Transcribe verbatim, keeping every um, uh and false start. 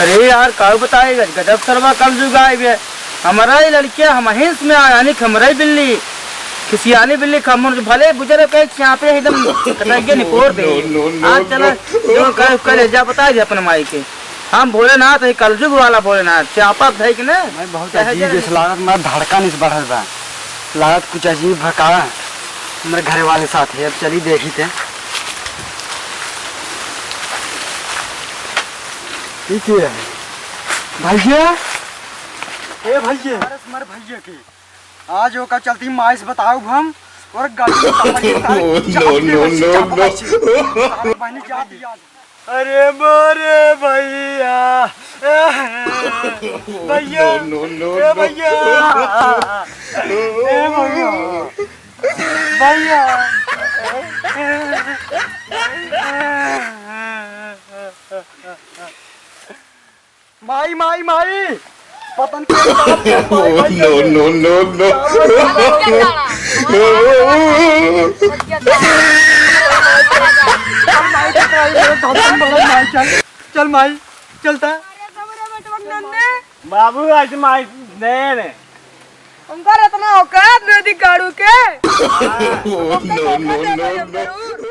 अरे यार, काऊ बताई, गजब सरवा कलजुग आइ बे। हमरा ही लड़किया, हमहिंस में आयानी, हमरे ही बिल्ली, खिसियानी बिल्ली, खमुन भले बुजर कहे, चापे एकदम कटाइए निपोर दे। No, no, no, आज चला, no। जो कहे, कहे, जा बताइ दे अपने माई के। हम भोलेनाथ है, कलजुग वाला भोलेनाथ, चापा धइ के ना। मैं बहुत चाहे अजीब जरा जैसे लागत, मैं धड़कन इस बढ़ल बा। लागत कुछ अजीब भा का हमरे घरे वाले साथ है। अब चली देखी थे। ई के है? भैया? ए भैया? अरे तुम्हारे भैया के। आज ओका चलती माई से बताउब हम और गाड़ी में चापा के साथ No, चाप के no, रस्सी no, चाप no। के रस्सी। सारे बहनी जाती आज। अरे मोरे भैया। भैया। No, no, no, ए no। भैया। ए भैया। भैया। माई, माई, माई। पतन के साथ माई, माई, No, no, no, no। चल माई, चल, चल माई, चलता। बाबू, आज माई दे ने। उनकर इतना औकात नहीं थी काड़ू के। No, no, no, no।